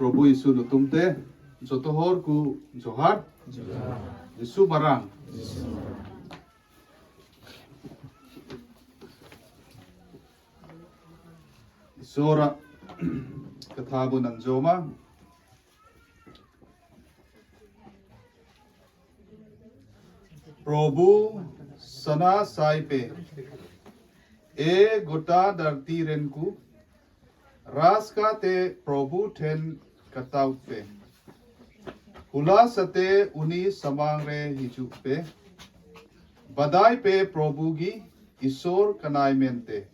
Prabhu Isu nutum te joto hor ku johar. Jisu marang. Isora katha bun an joma. Prabhu sana sai pe. E gota darti ren ku Raska te Prabhu then katau pe. Hula sate uni samang re hiju pe. Badai pe Prabhu gi Isor kanai mente.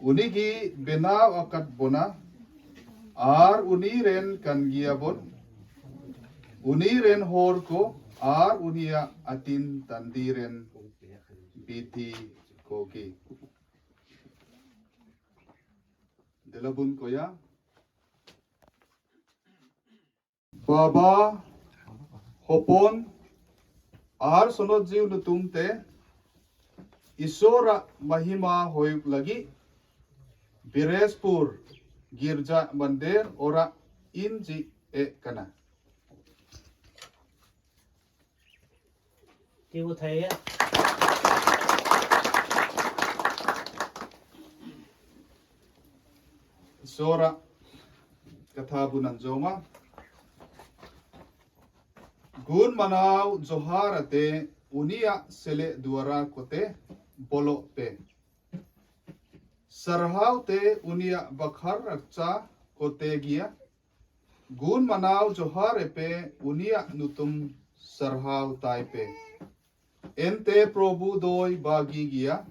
Uni gi benaw akat bona ar uni ren kan gia bon. Uni ren hor ko ar unia atin tandi ren biti ko gi. Delabun koya. Baba Hopon ar sonot jiw nutum te Isora mahima hoyuk lagi Birespur Girja Mandir ora inji e kana. Tiu thei a. Sora katha bun an zawm a. Gun manau Johara te unia sele duara kote bolo pe. Sarhau te unia bakhar rakcha kote gia. Gun manau Johar pe unia nutum sarhau tai pe. Ente Prabhu doi bagi gia.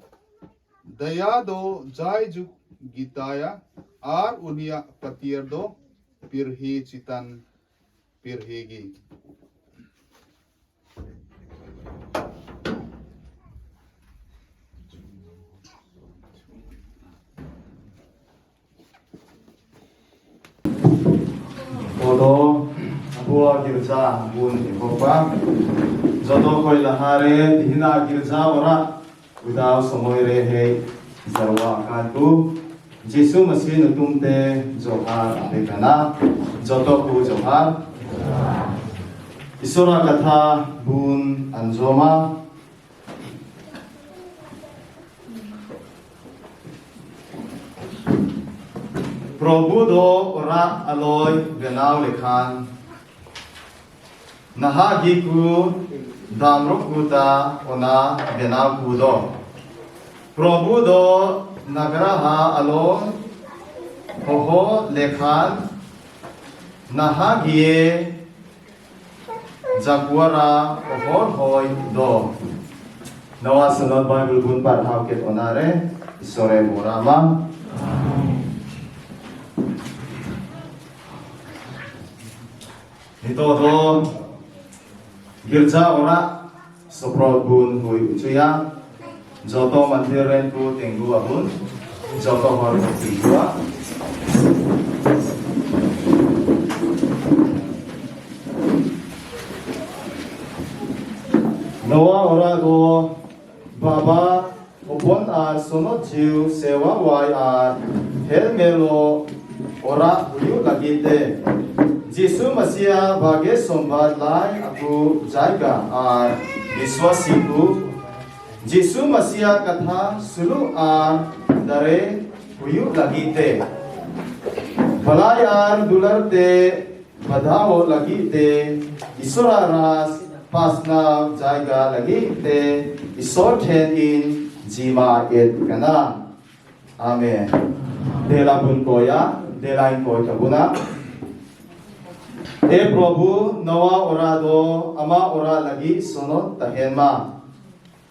Daya do jai juk gitaya ar unia patiar do pirhi chitan pirhi gi. Odo abua girja bun ehopa joto khoi lahare tihina girja ora udaw somoi re hei zarwa kan ku Jisu Masih nutum te johar ape kana joto ku johar Isora katha bun anjoma Prabhu do ora aloi benau lekhan naha gi ku damro ku ta ona benau ku do Prabhu do nagraha alo hoho lekhan naha gie Jaguara ohor hoi do. Nawa sanot Bible bun par hau ket onare isore borama. Nito do girja ora soprot bun hui uchuya joto mandir ren ku tenggu abun joto hor tinggu. Noa ora do baba upon ar sono jiu sewa wai ar hel melo ora huyu lagi te Jisu Masia bage sombar lai aku jaiga ar biswasi ku Jisu Masia katha sulu ar dare huyu lagi te balai ar dular te badhao lagi te Isora ras pasna jaiga lagi te Isor then in jima et kana Amen. Dela bun koya dela in koi tabuna E Prabhu nawa ora do ama ora lagi sonot tahen ma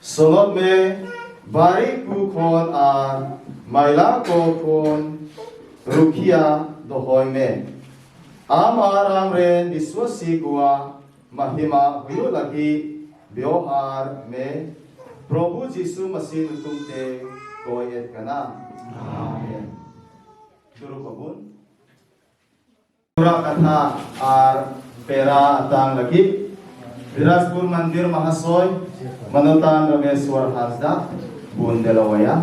sonot me bari ku khon ar maila ko khon rukhia do hoi me am aram ren biswasi gua mahima huyu lagi byohar me Prabhu Jisu Masih nutum te koi et kana Amen. Duru babun Pura katha ar pera atang lagi Biraspur Mandir Mahasoy Manotan Rameswar Hasda Bun Delawaya.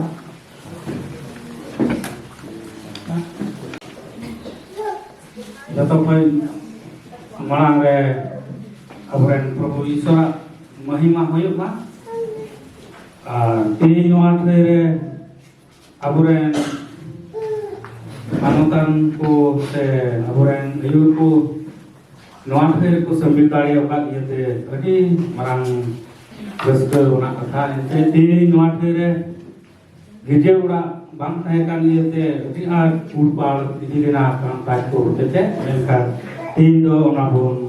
ᱡᱚᱛᱚ ᱠᱷᱚᱱ ᱢᱟᱲᱟᱝ ᱨᱮ ᱟᱵᱚᱨᱮᱱ ᱯᱨᱚᱵᱷᱩ ᱤᱥᱥᱚᱨᱟᱜ ᱢᱚᱦᱤᱢᱟ ᱦᱩᱭᱩᱜ ᱢᱟ ᱟᱨ ᱛᱮᱦᱮᱧ ᱱᱚᱣᱟ ᱴᱷᱟᱹᱭ ᱨᱮ ᱟᱵᱚᱨᱮᱱ ᱢᱟᱱᱚᱛᱟᱱ ᱠᱚ ᱥᱮ ᱟᱵᱚᱨᱮᱱ ᱟᱹᱭᱩᱨ ᱠᱚ ᱱᱚᱣᱟ ᱴᱷᱟᱹᱭ ᱨᱮᱠᱚ ᱥᱟᱢᱤᱞ ᱫᱟᱲᱮ ᱟᱠᱟᱫ ᱤᱭᱟᱹᱛᱮ ᱟᱹᱰᱤ ᱢᱟᱨᱟᱝ ᱨᱟᱹᱥᱠᱟᱹ ᱨᱮᱱᱟᱜ ᱠᱟᱛᱷᱟ ᱮᱱᱛᱮ ᱛᱮᱦᱮᱧ ᱱᱚᱣᱟ ᱴᱷᱟᱹᱭ ᱨᱮ ᱜᱤᱨᱡᱟᱹ ᱚᱲᱟᱜ ᱵᱟᱝ ᱛᱟᱦᱮᱸ ᱠᱟᱱ ᱤᱭᱟᱹᱛᱮ ᱟᱹᱰᱤ ᱟᱸᱴ ᱩᱲᱯᱟᱲ ᱤᱫᱤ ᱞᱮᱱᱟ ᱠᱟᱡᱽ ᱠᱚ ᱦᱚᱛᱮᱛᱮ ᱢᱮᱱᱠᱷᱟᱱ ᱛᱮᱦᱮᱧ ᱫᱚ ᱚᱱᱟ ᱵᱚᱱ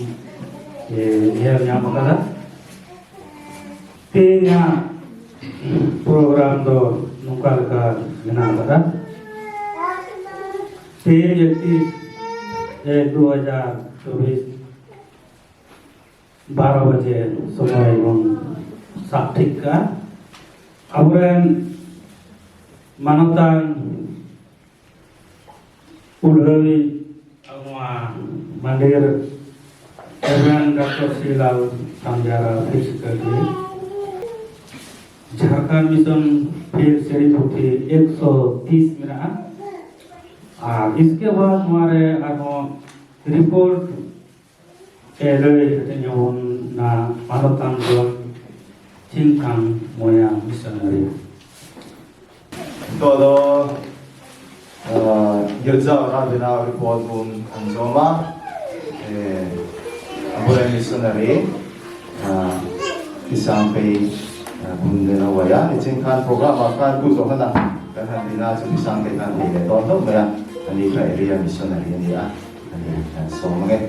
ᱧᱮᱞ ᱧᱟᱢ ᱟᱠᱟᱫᱟ ᱛᱮᱦᱮᱧᱟᱜ ᱯᱨᱳᱜᱨᱟᱢ ᱫᱚ ᱱᱚᱝᱠᱟ ᱞᱮᱠᱟ ᱢᱮᱱᱟᱜ ᱟᱠᱟᱫᱟ ᱛᱮᱦᱮᱧ 31 ᱮᱠ 2024 12 ᱵᱟᱡᱮ ᱥᱚᱢᱚᱭ ᱵᱚᱱ ᱥᱟᱵ ᱴᱷᱤᱠ ᱠᱟᱜᱼᱟ ᱟᱵᱚᱨᱮᱱ ᱢᱟᱱᱚᱛᱟᱱ ᱩᱰᱷᱟᱹᱣᱤ ᱱᱚᱣᱟ ᱢᱟᱱᱰᱤᱨ ᱨᱮᱵᱷᱨᱮᱱᱰ ᱰᱚᱠᱴᱚᱨ ᱥᱨᱤᱞᱟᱞ ᱥᱟᱢᱡᱟᱨᱟ field secretary Jharkhand mission field ᱥᱮᱨᱮᱧ ᱯᱩᱛᱷᱤ 130 ᱢᱮᱱᱟᱜᱼᱟ ᱟᱨ ᱤᱥᱠᱮ ᱵᱟᱫ ᱱᱚᱣᱟ ᱨᱮ ᱟᱨᱦᱚᱸ ᱨᱤᱯᱳᱨᱴ ᱞᱟᱹᱭ ᱦᱟᱹᱴᱤᱧ ᱟᱵᱚᱱᱟ ᱢᱟᱱᱚᱛᱟᱱ ᱡᱚᱱ ᱪᱤᱝᱠᱟᱝ ᱢᱚᱭᱟ missionary To do girja ora bina report bun an zawm a, a bula missionary Pisang Pei bun len a uai a, nichin khan program ah khan Pu Johana kan han bina chu Pisang Pei khan thei leh dawn hlauh mai a, ani kha area missionary a ni a, ani kan sawm ang e.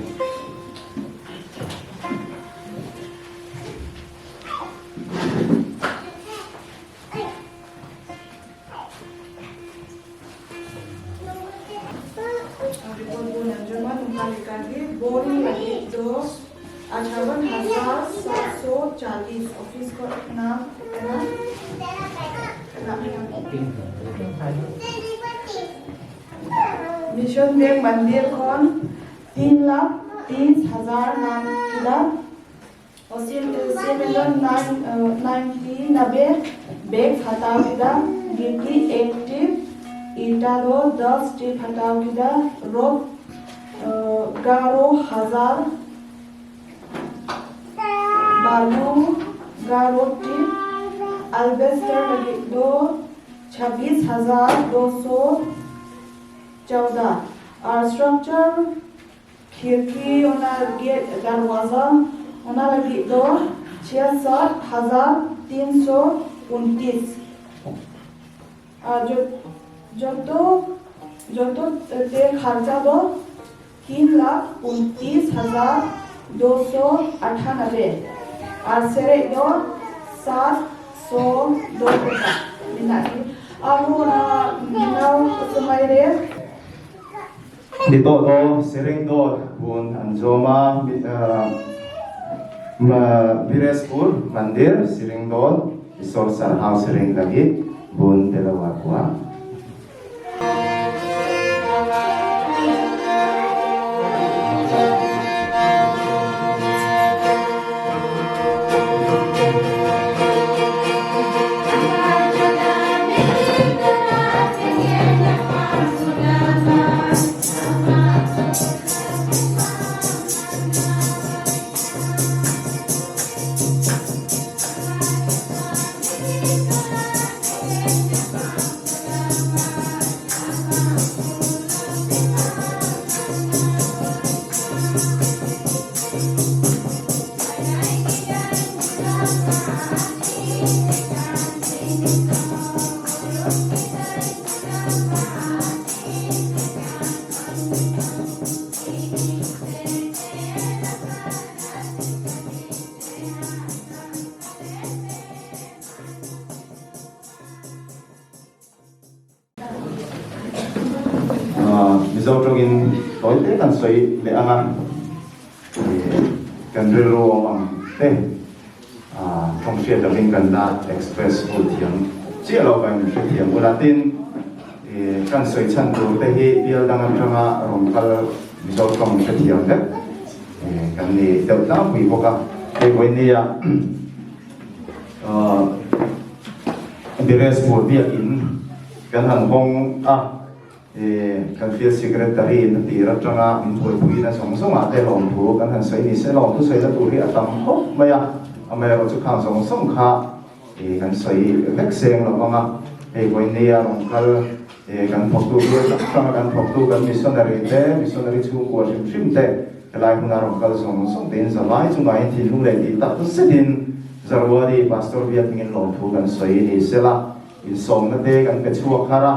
Report ᱵᱚᱱ ᱟᱸᱡᱚᱢᱟ ᱱᱚᱝᱠᱟ ᱞᱮᱠᱟᱜᱮ ᱵᱳᱨᱤᱝ ᱞᱟᱹᱜᱤᱫ ᱫᱚ ᱟᱴᱷᱟᱵᱚᱱ ᱦᱟᱡᱟᱨ ᱥᱟᱛ ᱥᱚ ᱪᱟᱞᱤᱥ ᱚᱯᱷᱤᱥ ᱠᱷᱚᱱᱟᱜ ᱠᱟᱱᱟ ᱢᱤᱥᱚᱱ ᱵᱮᱝᱠ ᱢᱚᱱᱫᱤᱨ ᱠᱷᱚᱱ ᱛᱤᱱ ᱞᱟᱠᱷ ᱛᱤᱨᱤᱥ ᱦᱟᱡᱟᱨ ᱧᱟᱢ ᱠᱮᱫᱟ ᱱᱟᱭᱤᱱᱴᱤ ᱵᱮᱜᱽ ᱦᱟᱛᱟᱣ ᱠᱮᱫᱟ ᱜᱤᱴᱤ ᱮᱠ ᱴᱤᱯ ᱤᱴᱟ ᱫᱚ ᱫᱚᱥ ᱴᱤᱯ ᱦᱟᱛᱟᱣ ᱠᱮᱫᱟ ᱨᱚᱵ ᱜᱟᱨᱚ ᱦᱟᱡᱟᱨ ᱵᱟᱞᱩ ᱜᱟᱨᱚ ᱴᱤᱯ ᱟᱞᱵᱮᱥᱴᱟᱨ ᱞᱟᱹᱜᱤᱫ ᱫᱚ ᱪᱷᱟᱵᱵᱤᱥ ᱦᱟᱡᱟᱨ ᱫᱚ ᱥᱚ ᱪᱚᱣᱫᱟ ᱟᱨ ᱥᱴᱨᱟᱠᱪᱟᱨ ᱠᱷᱤᱲᱠᱤ ᱚᱱᱟ ᱜᱮᱴ ᱫᱟᱨᱣᱟᱡᱟ ᱚᱱᱟ ᱞᱟᱹᱜᱤᱫ ᱫᱚ ᱪᱷᱤᱭᱟᱥᱟᱴ ᱦᱟᱡᱟᱨ ᱛᱤᱱᱥᱚ ᱩᱱᱛᱤᱥ ᱟᱨ ᱡᱚᱛᱚ ᱡᱚᱛᱚ ᱛᱮ ᱠᱷᱟᱨᱪᱟ ᱫᱚ ᱛᱤᱱ ᱞᱟᱠᱷ ᱩᱱᱛᱤᱥ ᱦᱟᱡᱟᱨ ᱫᱚ ᱥᱚ ᱟᱴᱷᱟᱱᱚᱵᱵᱮ ᱟᱨ ᱥᱮᱨᱮᱡ ᱫᱚ ᱥᱟᱛ ᱥᱚ ᱫᱚ ᱴᱟᱠᱟ ᱢᱮᱱᱟᱜ ᱜᱮ ᱟᱨᱦᱚᱸ ᱚᱱᱟ ᱵᱮᱱᱟᱣ ᱥᱚᱢᱚᱭ ᱨᱮ Nitawh do Sereng dawr bun an zawm a, Birespur Mandir Sereng dawr Isor Sarhau Sereng lagi bun telawa kua. Mizo tawngin tawi te kan sawi leh ang a, kan rilru awm ang te tawng hriat lovin kan la express full thiam chiah lo kan hrethiam ula tin kan sawi chhan tur te hi bial dang atanga rawn kal Mizo tawng hrethiam vek kan ni deuh tlangpui bawk a, hei vawinia Birespur biakin kan han hawng a. Kan Field Secretary in a tir atanga min buaipuina zawng zawngah te lawmthu kan han sawi ni se, lawmthu sawina tur hi a tam khawp mai a, amaherawh chu khang zawng zawng kha kan sawi vek seng lo vang a, hei vawinia rawn kal kan thawktu bial hrang hranga kan thawktu kan missionary te, missionary chhungkua hrim hrim te helai hmuna rawn kal zawng zawng tein zavai chungahin thinlung leh tih tak zetin Zaruali Pastor bial hmingin lawmthu kan sawi ni sela, insawmna te kan pe chhuak har a.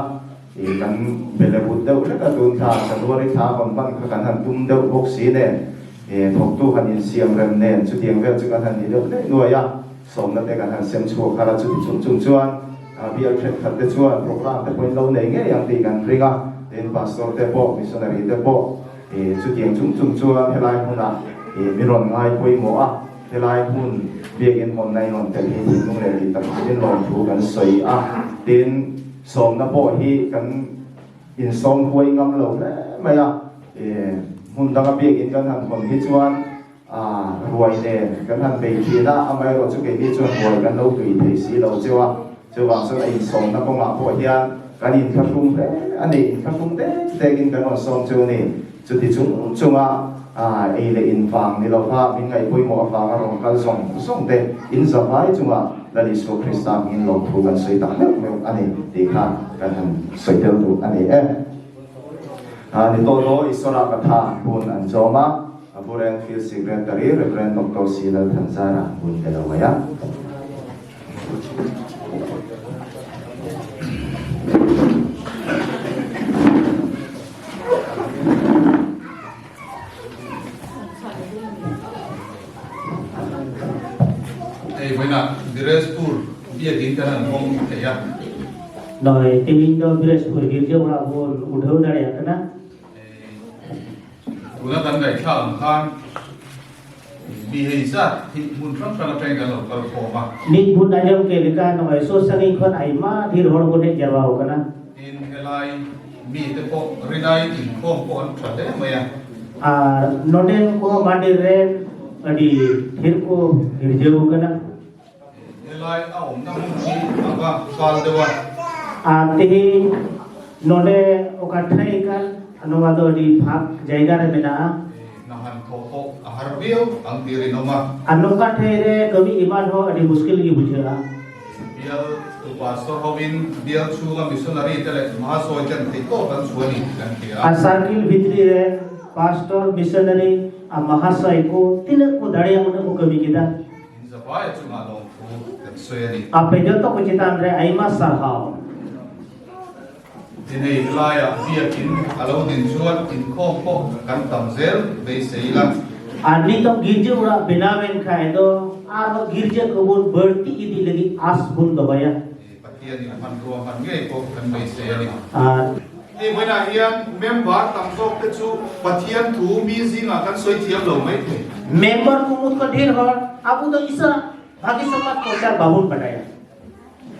Ih kan belebut deuh hlek a, tun thla January thla a rawn hman kha kan han tum deuh bawk si nen, ih thawktu han insiam rem nen chutiang vel chu kan han ni deuh daih nuai a, sawmna te kan han sem chhuak har a, chuti chung chung chuan bial thenkhat te chuan programme te pawhin lo nei ngei ang tih kan ring a, tin pastor te pawh missionary te pawh ih chutiang chung chung chuan helai hmunah ih min rawn ngai pawimawh a, helai hmun biakin hawnna in rawn tel hi thinlung leh tih tak zetin lawmthu kan sawi a, tin. Sawmna pawh hi kan insawm huai ngam lo hle mai a, hmun danga biakin kan han hawn hi chuan ruai nen kan han bei thin a, amaherawh chu keini chuan ruai kan lo tui thei si lo cheu a, chuvang chuan a insawmna kawngah pawh hian kan inthlahrung hle a ni, inthlahrung dek dekin kan rawn sawm cheu a ni. Chuti chung chunga ei leh in vang ni lova min ngaih pawimawh avanga rawn kal zawng zawng te in zavai chunga Lal Isua Krista hmingin lawmthu kan sawi tak meuh meuh a ni tih kha kan han sawi tel duh a ni e. Ni tawh lo Isawra Katha hun an chawm a, Aburen Field Secretary Rev. Doctor C. Lalthanzara hun pe lo mai a. Hei vawiinah Birajpur biakin kan han hawng thei a. Noi tihing do Birajpur girja orak bun udhau dareyak kana. Tuna kan ngaihthlak ang khan mi hei zat hi hmun hrang hrang atangin kan lo kal khawm a. Nit bun anjom ke leka noi so sanging khon aima dhir hor bun hej jarwa kana. Tin, helai mite pawh rinai inkhawm pawh an tha hle mai a. Ar noden ko mandir ren adi dhir ko girjau kana. Helai a awmna hmun hi a va fal deuh a. Ar tihing node oka thai kan nowa do adi phak jaiga re mena'a. Hna han thawh pawh a har viau ang tih rinawm a. Ar nongka thai re kami iman ho adi muskil gi bujha'a. Bial tu pastor hovin bial chhunga missionary te leh mahasawi ten theih tawp an chhuah a ni tih kan hria. Ar circle bhitri re pastor, missionary ar mahasawi ko tinak ko dareya unak ko kami keda. In zavaia chungah lawmthu kan sawi a ni. Ape joto ko chetan re aima sarhao. Tinei laiah biakin a lo din chuan inkhawm pawh kan tam zel beisei ila. Ar nitong girja orak binaw en khae do arho girja kobon barti idi lagi aas bon dohoya. Pathianin hmanrua hman ngei pawh kan beisei a ni. Ar. Hei vawiinah hian member tam zawk te chu Pathian thu mi zingah kan sawi thiam lo mai thei. Member kumut ko dhir hor abu do isa bhagi sambat prochar babun badaya.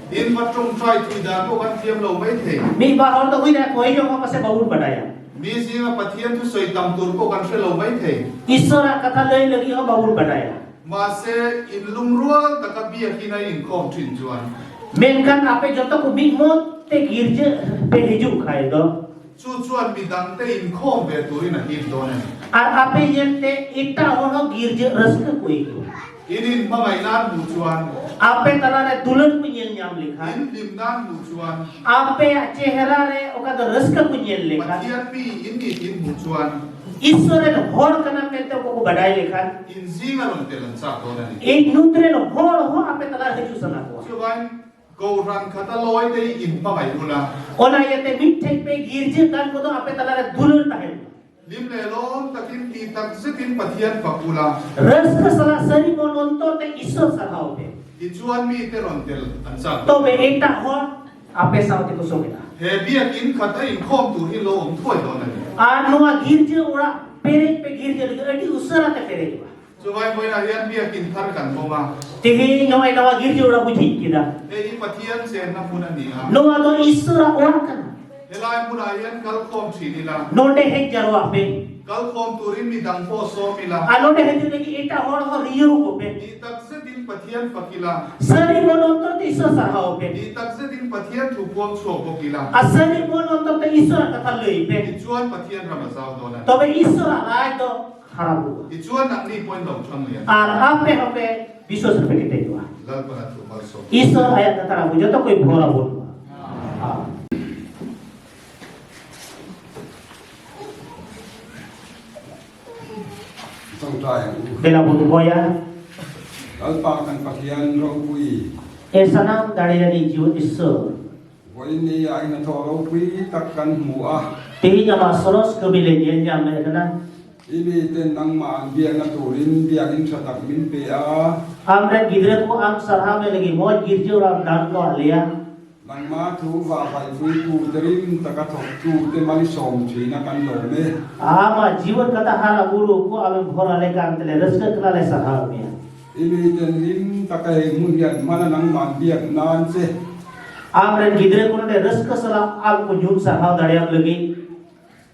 In va tawngtai tui dan pawh kan thiam lo mai thei. Mi ba hor do hui dai koi jong ho pase babun badaya. Mi zinga Pathian thu sawi tam tur pawh kan hre lo mai thei. Iswara katha lei lagi ho babun badaya. Mahse, in lungrual taka biakin a inkhawm thin chuan. Menkan ape joto ko mi mot te girja pe hiju khai do. Chu chuan mi dangte inkhawm ve turin a hip dawn a ni. Ar ape nyen te ita hor ho girja raska ko eiku. In in hmangaih nan hmuh chuan. Ape tala re dulan ko nyel nyam lekhan. In hlim nan hmuh chuan. Ape chehra re oka do raska ko nyel lekhan. Pathian mi in nih in hmuh chuan. Iswar ren hor kana mente oka ko badai lekhan. In zinga rawn tel an chak dawn a ni. In nut ren hor ho ape tala re hiju sana koa. Chuvain Kohhran khata lawi te hi in hmangaih ula. Ona iate mit thei pe girja kan ko do ape tala re dulan tahen. Hlim leh lawm takin tih tak zetin Pathian fak ula. Raska sala sari mon ontor te Iswar sarhao pe. Tichuan mi te rawn tel an chak. To be eta hor ape sao te ko sogela. He biakin khat a inkhawm tur hi lo awm thuai dawn a ni. Ar noa girja ora perek pe girja lagi adi usara te perek ba. Chuvai vawiinah hian biakin thar kan hawng a. Tihi noa noa girja ora bujhit kida. Hei hi Pathian chenna hmun a ni a. Noa do Iswara ora kana. Helai hmunah hian kalkhawm thin ila. Nonde hej jarwa pe. Kalkhawm turin mi dang pawh sawm ila. A nonde hej lagi eta hor ho riyo ko pe. Tih tak zetin. zetin Pathian fak ila. Sari bon ontor te Iswar sarhao pe. Tih tak zetin Pathian thu puang chhuak bawk ila. A sari bon ontor te Iswar katha lui pe. Tichuan Pathian ram a zau dawn a ni. Tobe Iswar a rai do hara bu. Tichuan nangni pawhin lo thang lian. Ar ape hape biswas rupe kete jua. Lalpana thu malsawm. Iswar ayat katara bu joto koi bhora bon. Dela bun hoya. Lalpa kan Pathian ropui. E sanam dariani jiw Iswar. Vawiin ni ah in a thaw ropui tak kan hmu a. Tihin ama soros kami le nyen nyam le kana. I mi ten nangmah an biakna turin biakin tha tak min pe a. Amren gidre ku am sarha me lagi moj girje ram dan ko alia. Nangmah thu vah vaihpui tu te rim taka thawk tu te malisawm thin a kan lawm e. Ama jiwan kata hara buru ku ame bhora le kan tele raska kala le sarha mia. I mi ten rim taka hei hmun hian hmana nangmah biak nan che. Amren gidre ku nde raska sala am ku nyum sarha dariam lagi.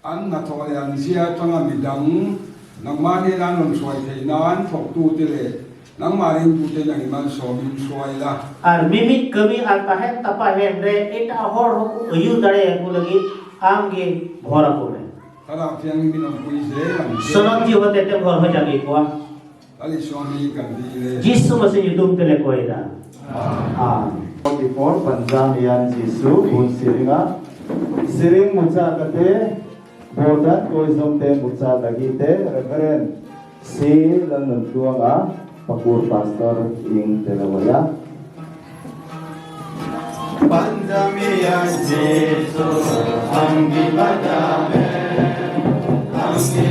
An hnathawh leh an zia atanga midang nangmah hnena an rawn hruai theih nan thawktu te leh nangmah ringtu te nang i malsawm in hruai la. Ar mimit kami ar tahen tapahen re eta hor ho ku ayu dare ku lagi am ge bhor aku me. Thlarau Thianghlim in awmpui zel ang che. Sonot ji hote te bhor ho jagi kua. Lal Isua mi kan dil e. Jisu Masih nyutum te le koi da. Amen. 44 Panjamian Jisu hun siringa siring mucha kate Bodan Koizom te mucha lagi te Reverend C Lalnuntluanga Pakur Pastor ing Telawaya. Panjamian Jisu anggi padame anggi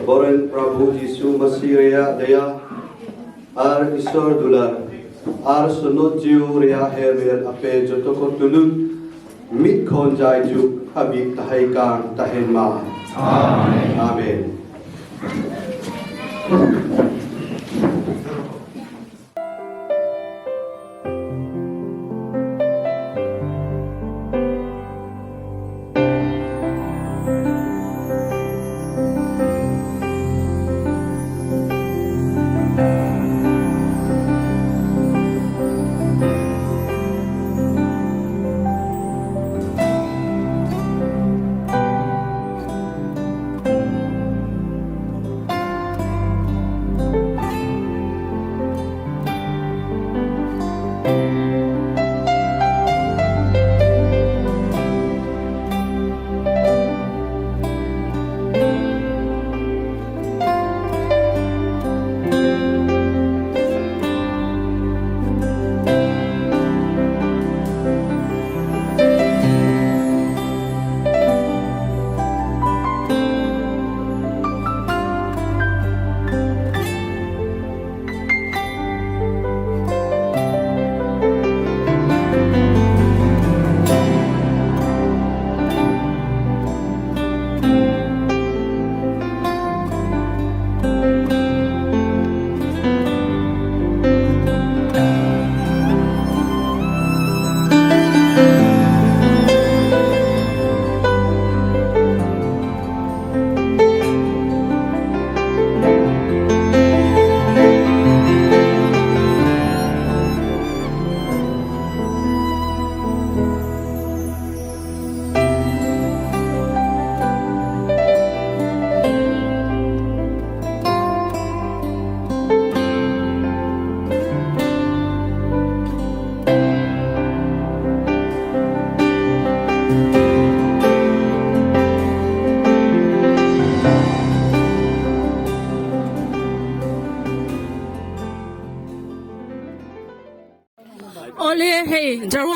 Aboren Prabhu Jisu Masih rea daya ar Iswar dular ar sunot jiu rea hermel ape jotoko tulut mit khon jai juk habib tahai kang tahen ma. Amen. Amen.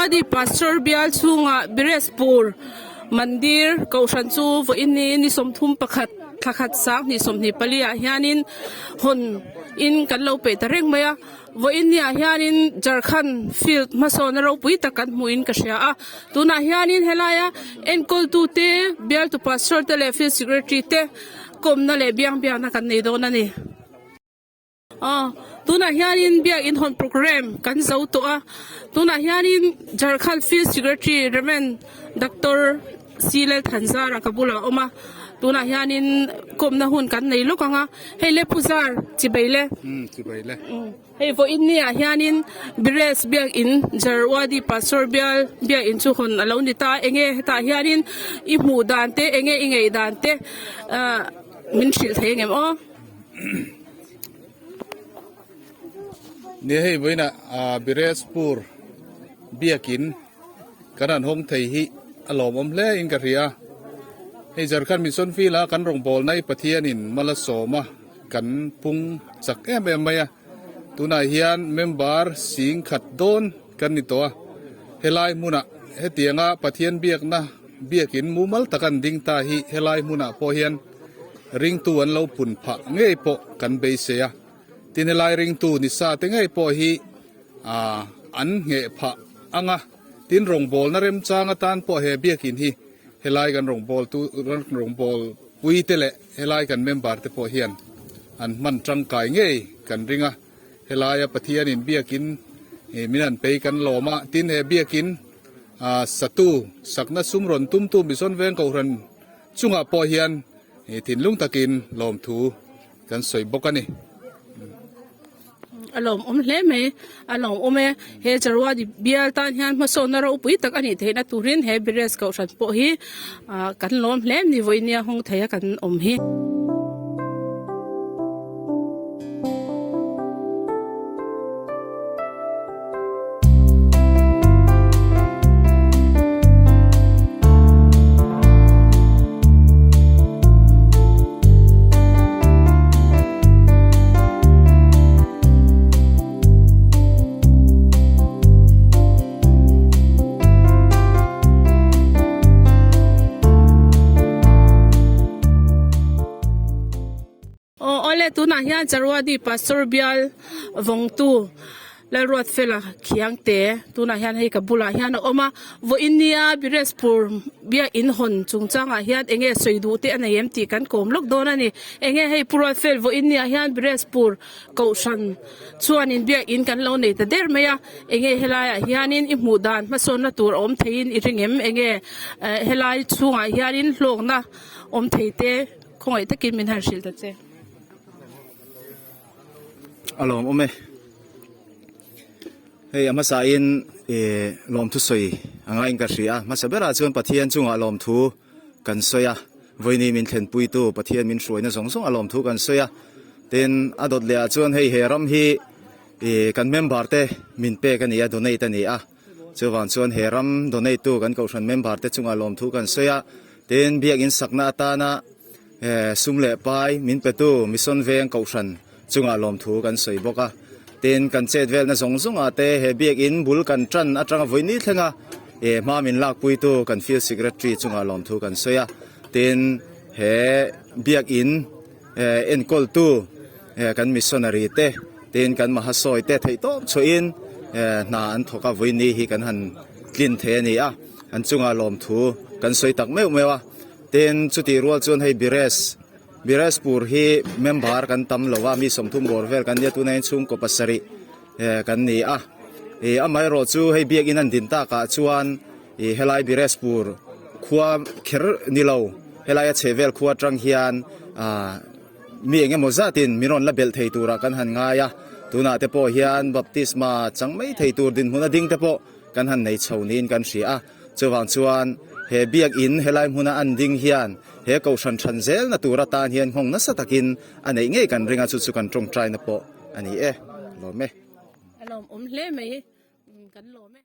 Jarwadi Pastor bial chhunga Birespur Mandir Kohhran chu vawiin ni ni 31 thla khat sang hnih 24 ah hianin hawn in kan lo peih ta reng mai a. Vawiin ni ah hianin Jharkhand field hmasawn a ropui tak kan hmuh in ka hria a. Tunah hianin helaia enkawltu te, bialtu pastor te leh field secretary te kawmna leh biang biakna kan nei dawn a ni. Aw, tunah hianin biak inhawn programme kan zo tawh a. Tunah hianin Jharkhand field secretary Rev. Doctor Silel Thanzara ka bulah a awm a, tunah hianin kawmna hun kan nei lawk ang a, hei le Pu Zar chibei le. Umm chibei le. Hei vawiin ni ah hianin Bires biakin Jarwadi Pastor bial biakin chu hawn a lo ni ta a, enge hetah hianin i hmuh dan te enge i ngaih dan te min hrilh thei angem aw. Ni hei vawiinah Birespur biakin Kan han hawng thei hi a lawmawm hle in ka hria. Hei Jharkhand Mission Field a kan rawngbawlna hi Pathianin mal a sawm a, kan pung chak em em mai a. Tunah hian member sing khat dawn kan ni tawh a. Helai hmunah hetianga Pathian biakna biakin mumal tak an ding ta hi helai hmunah pawh hian ringtu an lo pun phah ngei pawh kan beisei a. Tin helai ringtu ni sa te ngei pawh hi an ngheh phah ang a, tin rawngbawlna remchang atan pawh he biakin hi helai kan rawngbawltu rawngbawlpui te leh helai kan member te pawh hian an hman tangkai ngei kan ring a, helaia Pathianin biakin min han pei kan lawm a, tin he biakin satu sakna sum rawn tumtu Mission Veng Kohhran chungah pawh hian thinlung takin lawmthu kan sawi bawk a ni. A lawmawm hle mai, a lawmawm e. He Jarwadi bial tan hian hmasawnna ropui tak a nih theihna turin he Bires Kohhran pawh hi kan lawm hle ni vawinia hawng theia kan awm hi. Aw awle tunah hian Charwadi Pastor bial vawngtu Lalruatfela Khiangte tunah hian hei ka bulah hian a awm a, vawiin nia Birespur biakin hawn chungchangah hian enge sawi duh te a nei em tih kan kawm lawk dawn a ni. Enge hei Pu Ruatfel vawiin nia hian Birespur Kohhran chuanin biakin kan lo nei ta der mai a, enge helaiah hianin i hmuh dan hmasawnna tur a awm theiin i ring em? Enge helai chhungah hianin hlawkna awm thei te? Khawngaih takin min han hrilh ta che. A lawm awm e. Hei a hmasa in e lawmthu sawi a ngai in ka hria a. Hmasa berah chuan Pathian chungah lawmthu kan sawi a. Vawiini min thlenpuitu Pathian min hruaina zawng zawng a lawmthu kan sawi a. Tin a dawt leh ah chuan hei he ram hi e kan member te min pek a ni a, donate a ni a. Chuvang chuan he ram donate tu kan kohhran member te chungah lawmthu kan sawi a, tin biakin sakna atana sum leh pai min petu Mission Veng kohhran chungah lawmthu kan sawi bawk a. Tin kan chet velna zawng zawngah te he biakin bul kan tan atanga vawi thlenga hma min lakpuitu kan field secretary chungah lawmthu kan sawi a, tin he biakin enkawltu Kan missionary te tin kan mahasawi te theih tawp chhuahin hna an thawk a, vawiini hi kan han tlin thei a ni a, an chungah lawmthu kan sawi tak meuh meuh a. Tin, chutih rual chuan hei Bires, Birespur hi member kan tam lo a, mi 30 bawr vel kan nia, tuna hian chhungkaw pasarih kan ni a. Amaherawh chu hei biakin an din takah chuan helai Birespur khua kher ni lo, helaia chhehvel khua atang hian Mi eng emaw zatin min rawn la belh thei turah kan han ngai a, tunah te pawh hian baptisma chang mai thei tur dinhmun a ding te pawh kan han nei chho niin kan hria a. Chuvang chuan he biakin helai hmuna an ding hian he kohhran than zelna tur atan hian nghawng nasa takin a neih ngei kan ring a, chu chu kan tawngtaina pawh a ni e. Lawm e. A lawmawm hle mai, kan lawm e.